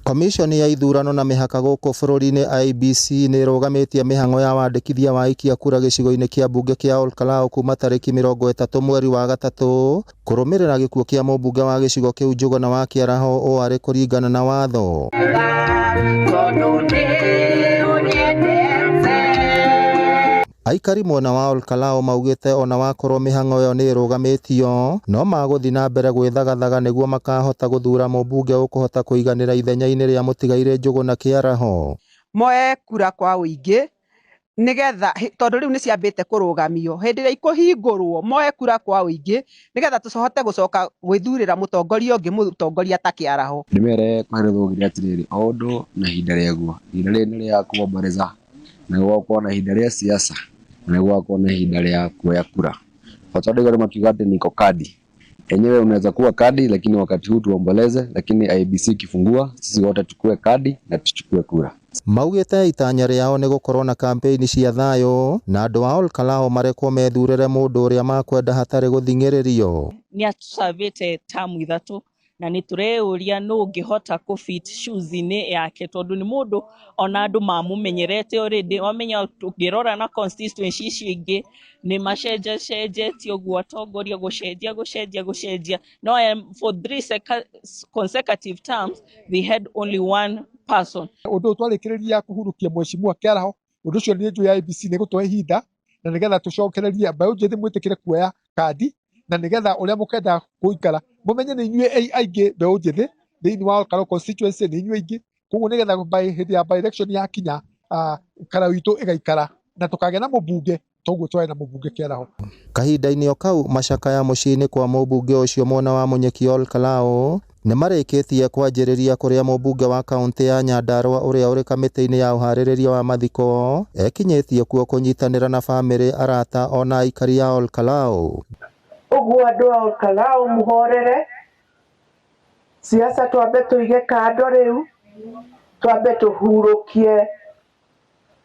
Komiconi ya ithurano na mĩhaka gũkũ bũrũri-inĩ IEBC nĩ ĩrũgamĩtie mĩhang'o ya wandĩkithia wa aikia kura gĩcigo-inĩ kĩa mbunge kĩa Olkalau kuma tarĩki 30 mweri wa gatatũ kũrũmĩrĩra gĩkuũ kĩa mũmbunge wa gĩcigo kĩu Njũgũna wa Kĩaraho ũũ arĩ kũringana na watho. Aikari mwena wa Olkalau maugĩte ona wakorwo mĩhang'o ĩyo nĩ ĩrũgamĩtio no magũthiĩ na mbere gwĩthagathaga nĩguo makahota gũthura mũmbunge ũkũhota kũiganĩra ithenya-inĩ rĩa mũtigairĩ Njũgũna Kĩaraho. Moe kura kwa ũingĩ nigetha tondũ rĩu nĩ ciambĩte kũrũgamio, hĩndĩ ĩrĩa ikũhingũrwo moe kura kwa ũingĩ nigetha tũhote gũcoka gwĩthurĩra mũtongoria ũngĩ, mũtongoria ta Kĩaraho. Ndĩmere kwahĩrĩrwo atĩrĩrĩ, o ũndũ na ihinda rĩaguo. Ihinda rĩrĩ nĩ rĩa kũomboreza, na gũgakorwo na ihinda rĩa siasa, na gũgakorwo na ihinda rĩa kuoya kura. O ta ũrĩa andũ makiuga atĩ niko kadi. Enyewe unaweza kuwa kadi, lakini wakati huu tuomboleze, lakini IEBC ikifungua sisi wote tukue kadi na tuchukue kura. Maugĩte itanya rĩao nĩ gũkorwo na kampeini cia thayũ na andũ a Olkalau marekwo methurĩre mũndũ ũrĩa makwenda hatarĩ gũthing'ĩrĩrio. Nĩ atũcavĩte tamu 3 na nĩ tũreyũria nũ ũngĩhota kũ fit shoes-inĩ yake, tondũ nĩ mũndũ ona andũ mamũmenyerete already. Wamenya tũngĩrora na constituency icio ingĩ nĩ macenjacenjetie ũguo, atongoria gũcenjia gũcenjia gũcenjia, no aya for 3 consecutive terms they had only one person. Ũndũ ũyũ twarĩkĩrĩria kũhurũkia mheshimiwa Kĩaraho, ũndũ ũcio nĩ njũĩ IEBC nĩ gũtũhe ihinda na nĩgetha tũcokererie mbeũ njĩthĩ mwĩtĩkĩre kuoya kandi na nĩgetha ũrĩa mũkenda gũikara mũmenye nĩ inyuĩ aingĩ mbeũ njĩthĩ thĩinĩ wa Olkalau constituency, nĩ inyuĩ aingĩ, koguo nĩgetha hĩndĩ ya by election yakinya, kara witũ ĩgaikara na tũkagĩa na mũmbunge toguo twarĩ na mũmbunge Kĩaraho. Kahinda-inĩ o kau macakaya mũciĩ-inĩ kwa mũmbunge ũcio mwena wa Munyeki Olkalau nĩ marĩkĩtie kwanjĩrĩria kũrĩa mũmbunge wa kaũntĩ ya Nyandarua ũrĩa ũrĩ kamĩtĩ-inĩ ya ũharĩrĩria wa mathiko ekinyĩtie kuo kũnyitanĩra na bamĩrĩ, arata ona aikari a Olkalau. Ũguo andũ a Olkalau mũhorere, siasa twambe tũige kando rĩu, twambe tũhurũkie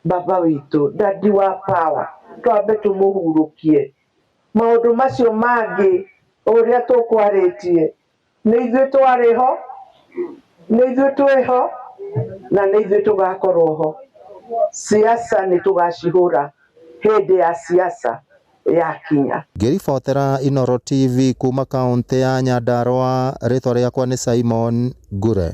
baba witũ, Daddy wa power, twambe tũmũhurũkie. Maũndũ macio mangĩ ũrĩa tũkwarĩtie, nĩ ithuĩ twarĩ ho, nĩ ithuĩ twĩ ho, na nĩ ithuĩ tũgakorwo ho. Siasa nĩ tũgacihũra hĩndĩ ya siasa yakinya. Ngĩribotera Inooro TV kuma kaũntĩ ya Nyandarua, rĩtwa rĩakwa nĩ Simon Ngure.